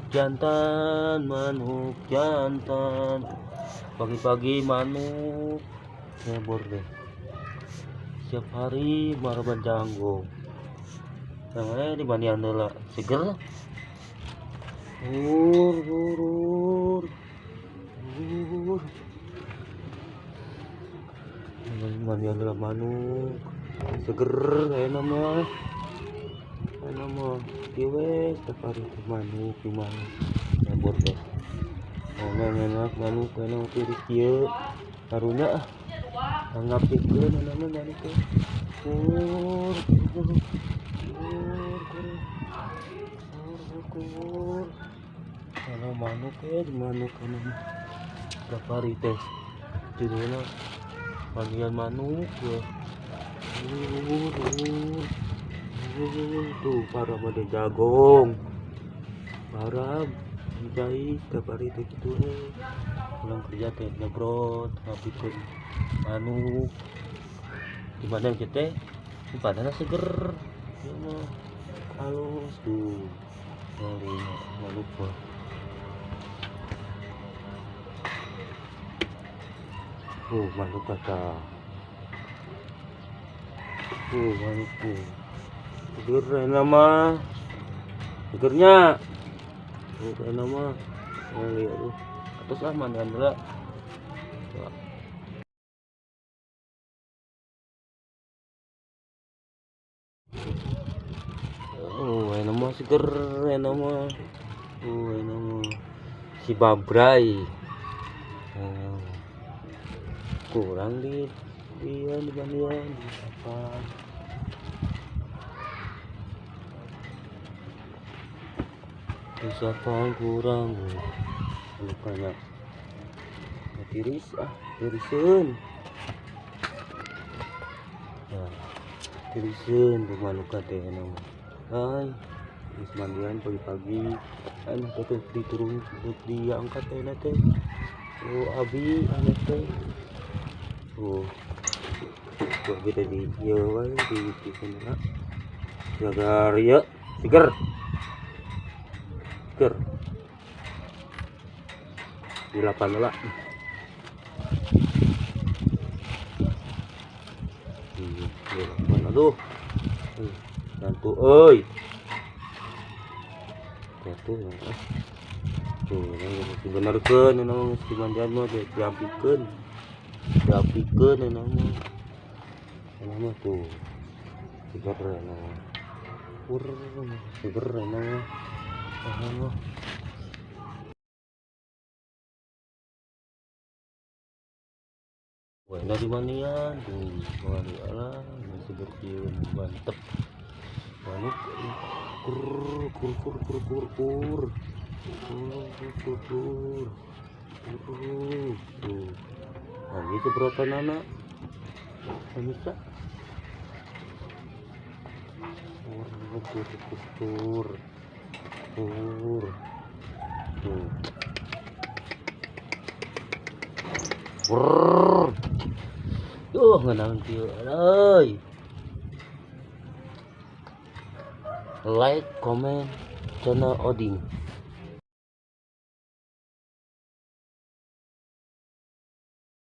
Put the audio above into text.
jantan, manuk jantan. Pagi-pagi manuk ngebor deh. Setiap hari maraban janggo. Nah, di mandian heula seger. Ur ur ur. Ur. Mandian heula manuk. Seger ayeuna mah. Ayeuna mah kieu we setiap hari teh manuk di mana. Ngebor deh. Enak manuk enak tiris kieu. Karunya ah. Ngapikeun ayeuna mah manuk teh. Kur kur kur kur kur. Kalau manuk di manuk anu setiap hari teh. Judulna mandian manuk we. Tuh para pada jagong. Para mencai setiap hari teh kitu we. Pulang kerja teh nyebrot ngapikeun manuk. Di mana aja teh? Di padana seger. Ieu mah halus tuh. Ngali manuk mah. Tuh manuk kata. Tuh manuk tuh. Seger enak mah. Segernya. Tuh enak mah. Ngali aduh. Atos ah mandian heula. Oh, enak mah seger, enak mah. Oh, enak mah. Si Babrai. Oh. Kurang di dia di mandian apa? Siapa kurang? Lukanya. Tiris ah, tiriseun. Nah, tiriseun rumah luka teh enak mah. Hai, geus mandian pagi-pagi. Anu teh diturun diangkat teh teh. Oh, abi anu teh. Oh. Tuh abi teh di ieu wae di sana. Jagar ieu, seger. Seger. Di lapan heula. Di lapan aduh. Bantu euy. Jatuh ya. Tuh, ini mesti benerkeun ini mah mesti mandian mah diampikeun. Diampikeun ini mah. Ini mah tuh. Seger ini mah. Ur, seger ini mah. Ini mah. Wah, ini di mandian tuh. Mandian lah, seger kieu mantep. Manuk kur kur kur kur kur kur kur kur kur kur tuh. Nah, ini seberapa nana? Bisa. Kur kur kur kur kur tuh. Kur. Duh, ngeunang kieu euy. Like, comment, channel Oding.